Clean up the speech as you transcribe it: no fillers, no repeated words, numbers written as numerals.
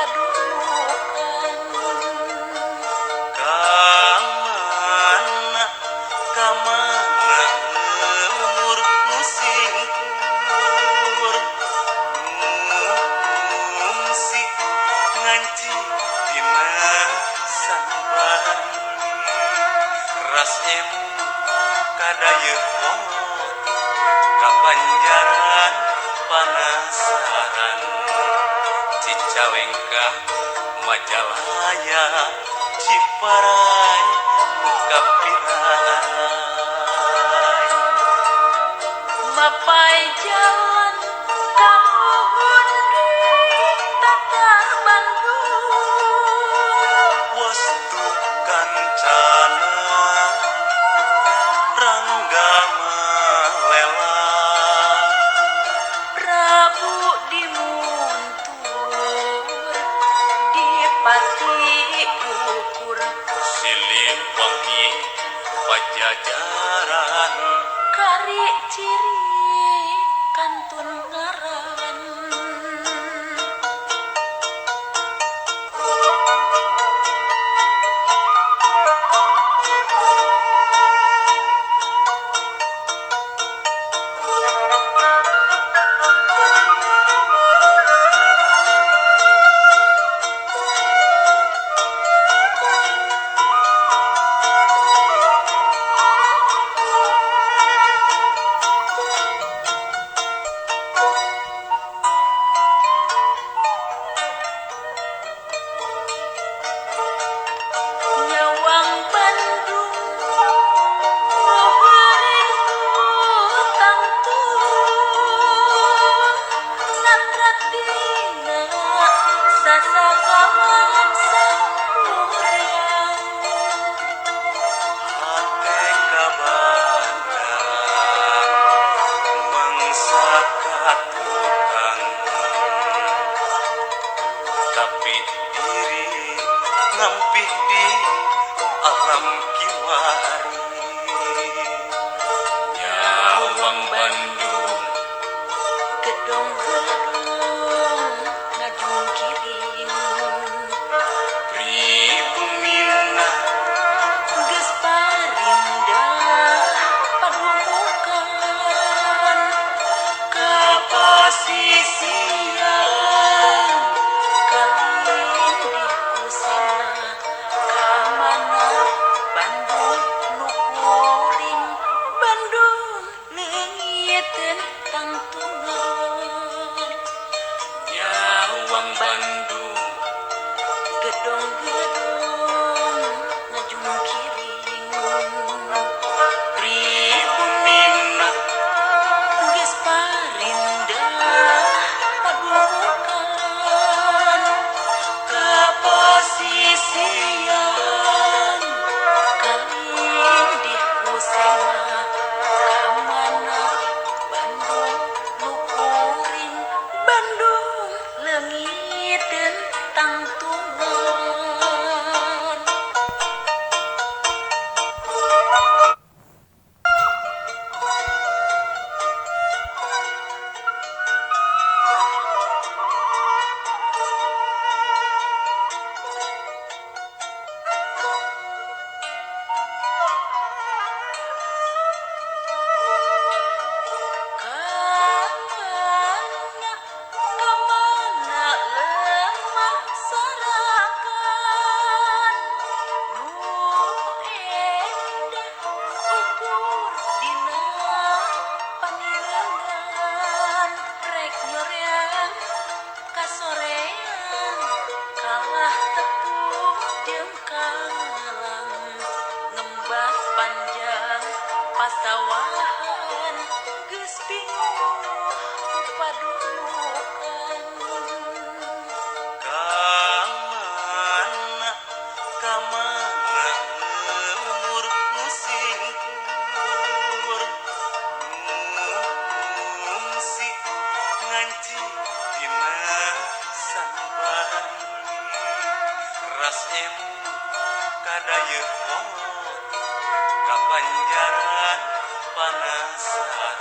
Padukan. Kamana kamana lembur nu singkur nu ngungsi nganci dina sanubari ras emu kadayeukot kapanjaran panasaran Cicalengka Majalaya Ciparai Mukapirai. Mapai jalan kamuhun di Tatar Bandung. Wastu kancana Ranggama lela Prabu dimuntur dipati ukur. Siliwangi Pajajaran Kari ciri kantun ngaran. Nyawang Bandung nu heureung tangtung natratina sasakaman sakureang. Hate kabandang mangsa katukang tapi diri ngampih di alam kiwari Nyawang Bandung Gedong-gedong ngajungkiring pribumina geus parindah padumukan kapasisian kalindih kusena kamana Bandung nu kuring Bandung leungiteun tangtungan. Nyawang Bandung Gedong-gedong ngajungkiring pribumina geus parindah padukan kapasisian kalindih kusena kamana Bandung nu kuring Bandung leungiteun tangtungan. Kamana kamana lemah sarakan nu endah ukur dina panilengan rek nyoreang kasoreang kalah tepuh jeung kangalang ngembat panjang pasawahan geus bingung ku padumukan. Kamana kamana lembur nu singkur nu ngungsi nganci dina sanubari ras emu kadayeukot kapanjaran panasaran.